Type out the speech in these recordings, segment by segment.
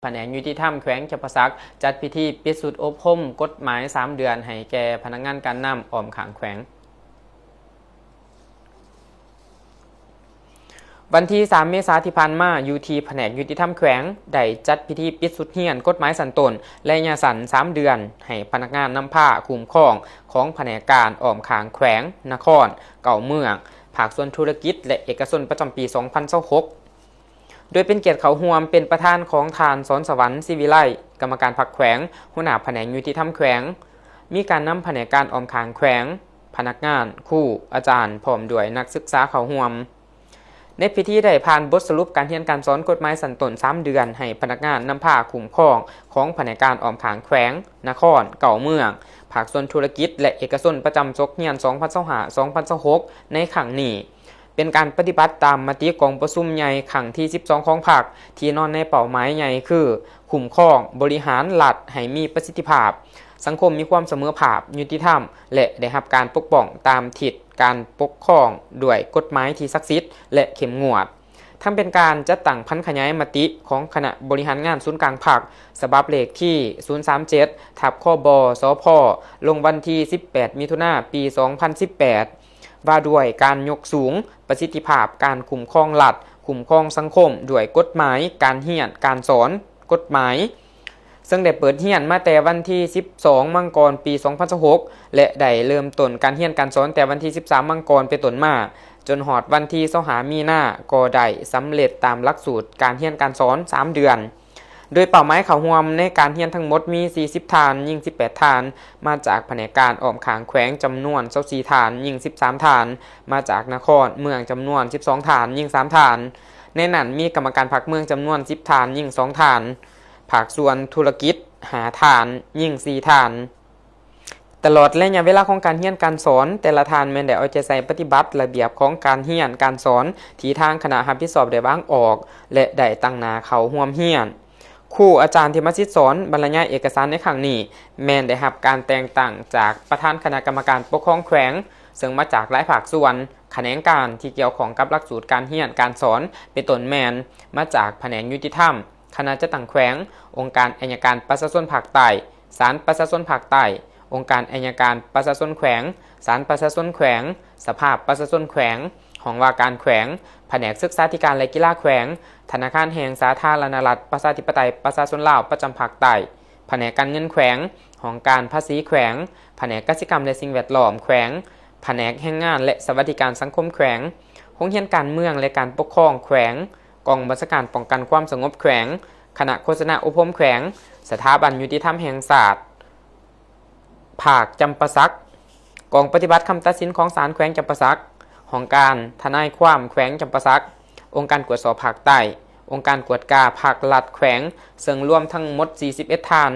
ພະແນກຍຸຕິທຳແຂວງຈຳປາສັກ ຈັດພິທີປິດຊຸດອົບຮົມກົດໝາຍສາມເດືອນໃຫ້ແກ່ພະນັກງານການນຳອ້ອມຂ້າງແຂວງ. ວັນທີສາມ ເມສາທີ່ຜ່ານມາ, ຢູ່ທີ່ພະແນກຍຸຕິທຳແຂວງ ໄດ້ຈັດພິທີປິດຊຸດຮຽນກົດໝາຍຊັ້ນຕົ້ນໄລຍະສັ້ນສາມເດືອນ ໃຫ້ພະນັກງານນຳພາຄຸ້ມຄອງຂອງພະແນກການອ້ອມຂ້າງແຂວງ, ນະຄອນ, ເກົ້າເມືອງ, ພາກສ່ວນທຸລະກິດ ແລະ ເອກະຊົນ ປະຈຳປີສອງພັນຊາວຫົກ ໂດຍເປັນກຽດເຂົ້າຮ່ວມເປັນປະທານຂອງທ່ານ ສອນສະຫວັນ ສີວິໄລ ກຳມະການພັກແຂວງ, ຫົວໜ້າພະແນກຍຸຕິທຳແຂວງ, ມີການນຳພະແນກການອ້ອມຂ້າງແຂວງ, ພະນັກງານ, ຄູ, ອາຈານ ພ້ອມດ້ວຍນັກສຶກສາເຂົ້າຮ່ວມ. ໃນພິທີໄດ້ຜ່ານບົດສະຫຼຸບການຮຽນການສອນກົດໝາຍຊັ້ນຕົ້ນສາມເດືອນ ໃຫ້ພະນັກງານນຳພາຄຸ້ມຄອງຂອງພະແນກການອ້ອມຂ້າງແຂວງ, ນະຄອນ, ເກົ້າເມືອງ, ພາກສ່ວນທຸລະກິດ ແລະ ເອກະຊົນ ປະຈຳສົກຮຽນສອງພັນຊາວຫ້າ ສອງພັນຊາວຫົກ ໃນຄັ້ງນີ້. ເປັນການປະຕິບັດຕາມມະຕິກອງປະຊຸມໃຫຍ່ຄັ້ງທີສິບສອງຂອງພັກ ທີ່ນອນໃນເປົ້າໝາຍໃຫຍ່ຄື ຄຸ້ມຄອງບໍລິຫານລັດໃຫ້ມີປະສິດທິພາບ, ສັງຄົມມີຄວາມສະເໝີພາບ, ຍຸຕິທຳ ແລະ ໄດ້ຮັບການປົກປ້ອງຕາມທິດການປົກຄອງດ້ວຍກົດໝາຍທີ່ສັກສິດ ແລະ ເຂັ້ມງວດ. ທັງເປັນການຈັດຕັ້ງຜັນຂະຫຍາຍມະຕິຂອງຄະນະບໍລິຫານງານສູນກາງພັກ ສະບັບເລກທີສູນສາມເຈັດ ທັບ ຄບ ສພ ລົງວັນທີສິບແປດ ມິຖຸນາ ປີສອງພັນສິບແປດ ວ່າດ້ວຍການຍົກສູງປະສິດທິພາບການຄຸ້ມຄອງລັດ, ຄຸ້ມຄອງສັງຄົມດ້ວຍກົດໝາຍການຮຽນການສອນ, ກົດໝາຍ, ເຊິ່ງໄດ້ເປີດຮຽນມາແຕ່ວັນທີສິບສອງ ມັງກອນ ປີສອງພັນຊາວຫົກ ແລະ ໄດ້ເລີ່ມຕົ້ນການຮຽນການສອນແຕ່ວັນທີສິບສາມ ມັງກອນ ເປັນຕົ້ນມາ, ຈົນຮອດວັນທີຊາວຫ້າ ມີນາ ກໍໄດ້ສຳເລັດຕາມຫຼັກສູດການຮຽນການສອນສາມເດືອນ. ໂດຍເປົ້າໝາຍເຂົ້າຮ່ວມໃນການຮຽນທັງໝົດມີສີ່ສິບທ່ານ, ຍິງສິບແປດທ່ານ, ມາຈາກພະແນກການອ້ອມຂ້າງແຂວງຈຳນວນຊາວສີ່ທ່ານ, ຍິງສິບສາມທ່ານ, ມາຈາກນະຄອນເມືອງຈຳນວນສິບສອງທ່ານ, ຍິງສາມທ່ານ. ໃນນັ້ນມີກຳມະການພັກເມືອງຈຳນວນສິບທ່ານ, ຍິງສອງທ່ານ, ພາກສ່ວນທຸລະກິດຫ້າທ່ານ, ຍິງສີ່ທ່ານ. ຕະຫຼອດໄລຍະເວລາຂອງການຮຽນການສອນ, ແຕ່ລະທ່ານແມ່ນໄດ້ເອົາໃຈໃສ່ປະຕິບັດລະບຽບຂອງການຮຽນການສອນທີ່ທາງຄະນະຮັບຜິດຊອບໄດ້ວາງອອກ ແລະ ໄດ້ຕັ້ງໜ້າເຂົ້າຮ່ວມຮຽນ. ຄູອາຈານທີ່ມາສິດສອນບັນລະຍາຍເອກະສານໃນຄັ້ງນີ້ ແມ່ນໄດ້ຮັບການແຕ່ງຕັ້ງຈາກປະທານຄະນະກຳມະການປົກຄອງແຂວງ, ເຊິ່ງມາຈາກຫຼາຍພາກສ່ວນ, ຂະແໜງການທີ່ກ່ຽວຂ້ອງກັບຫຼັກສູດການຮຽນການສອນ, ເປັນຕົ້ນແມ່ນມາຈາກພະແນກຍຸຕິທຳ, ຄະນະຈັດຕັ້ງແຂວງ, ອົງການໄອຍະການປະຊາຊົນພາກໃຕ້, ສານປະຊາຊົນພາກໃຕ້, ອົງການໄອຍະການປະຊາຊົນແຂວງ, ສານປະຊາຊົນແຂວງ, ສະພາປະຊາຊົນແຂວງ, ຫ້ອງວ່າການແຂວງ, ພະແນກສຶກສາທິການ ແລະ ກິລາແຂວງ, ທະນາຄານແຫ່ງສາທາລະນະລັດ ປະຊາທິປະໄຕ ປະຊາຊົນລາວ ປະຈຳພາກໃຕ້, ພະແນກການເງິນແຂວງ, ຫ້ອງການພາສີແຂວງ, ພະແນກກະສິກຳ ແລະ ສິ່ງແວດລ້ອມແຂວງ, ພະແນກແຮງງານ ແລະ ສະຫວັດດີການສັງຄົມແຂວງ, ໂຮງຮຽນການເມືອງ ແລະ ການປົກຄອງແຂວງ, ກອງບັນຊາການປ້ອງກັນຄວາມສະຫງົບແຂວງ, ຄະນະໂຄສະນາອົບຮົມແຂວງ, ສະຖາບັນຍຸຕິທຳແຫ່ງຊາດ ພາກຈຳປາສັກ, ກອງປະຕິບັດຄຳຕັດສິນຂອງສານແຂວງຈຳປາສັກ, ຫ້ອງການທະນາຍຄວາມແຂວງຈຳປາສັກ, ອົງການກວດສອບພາກໃຕ້, ອົງການກວດກາພາກລັດແຂວງ, ເຊິ່ງລວມທັງໝົດສີ່ສິບເອັດທ່ານ.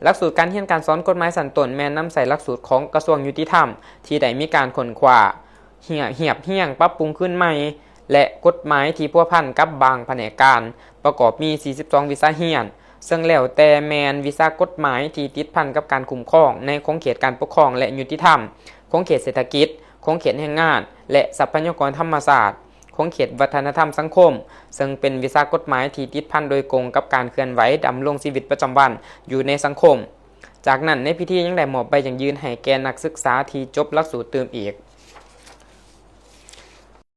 ຫຼັກສູດການຮຽນການສອນກົດໝາຍຊັ້ນຕົ້ນແມ່ນນຳໃຊ້ຫຼັກສູດຂອງກະຊວງຍຸຕິທຳ ທີ່ໄດ້ມີການຄົ້ນຄວ້າ, ຮຽບຮຽງ, ປັບປຸງຄືນໃໝ່ ແລະ ກົດໝາຍທີ່ພົວພັນກັບບາງພະແນກການ ປະກອບມີສີ່ສິບສອງວິຊາຮຽນ, ເຊິ່ງແລ້ວແຕ່ແມ່ນວິຊາກົດໝາຍທີ່ຕິດພັນກັບການຄຸ້ມຄອງໃນຂົງເຂດການປົກຄອງ ແລະ ຍຸຕິທຳ, ຂົງເຂດເສດຖະກິດ, ຂົງເຂດແຮງງານ ແລະ ຊັບພະຍາກອນທຳມະຊາດ, ຂົງເຂດວັດທະນະທຳສັງຄົມ, ເຊິ່ງເປັນວິຊາກົດໝາຍທີ່ຕິດພັນໂດຍກົງກັບການເຄື່ອນໄຫວດຳລົງຊີວິດປະຈຳວັນຢູ່ໃນສັງຄົມ. ຈາກນັ້ນ, ໃນພິທີຍັງໄດ້ມອບໃບຢັ້ງຢືນໃຫ້ແກ່ນັກສຶກສາທີ່ຈົບຫຼັກສູດຕື່ມອີກ